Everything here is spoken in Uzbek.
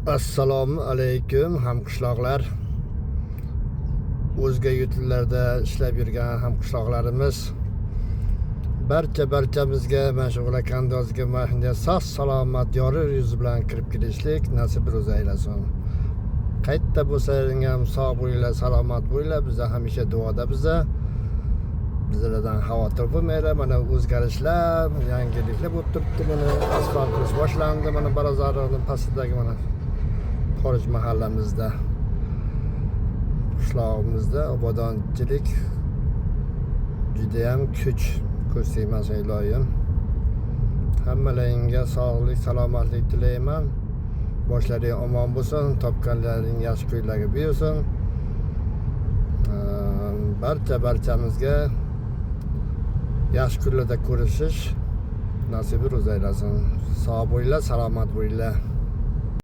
Assalomu alaykum, hamqishloqlar. O'zga yurtlarda ishlab yurgan hamqishloqlarimiz, barcha barchamizga mana shu G'ulakandozga mana shunday sog' salomat, yorug' yuz bilan kirib kelishlik nasib ro'za aylasin. Qayerda bo'lsalaring ham sog' bo'linglar, salomat bo'linglar. Biza hamisha duoda biza. Bizlardan xavotir bo'lmanglar. Mana o'zgarishlar, yangiliklar bo'lib turibdi. Mana asfalt qilish boshlandi. Mana Barazarning pastidagi mana xorij mahallamizda, qishlog'imizda obodonchilik judayam kuch. Ko'z tegmasin, iloyim. Hammalaringga sog'lik, salomatlik tilayman. Boshlaring omon bo'lsin, topganlaring yaxshi kunlarga buyursin. Barcha barchamizga yaxshi kunlarda ko'rishish nasibi ro'za aylasin. Sog' bo'linglar, salomat bo'linglar.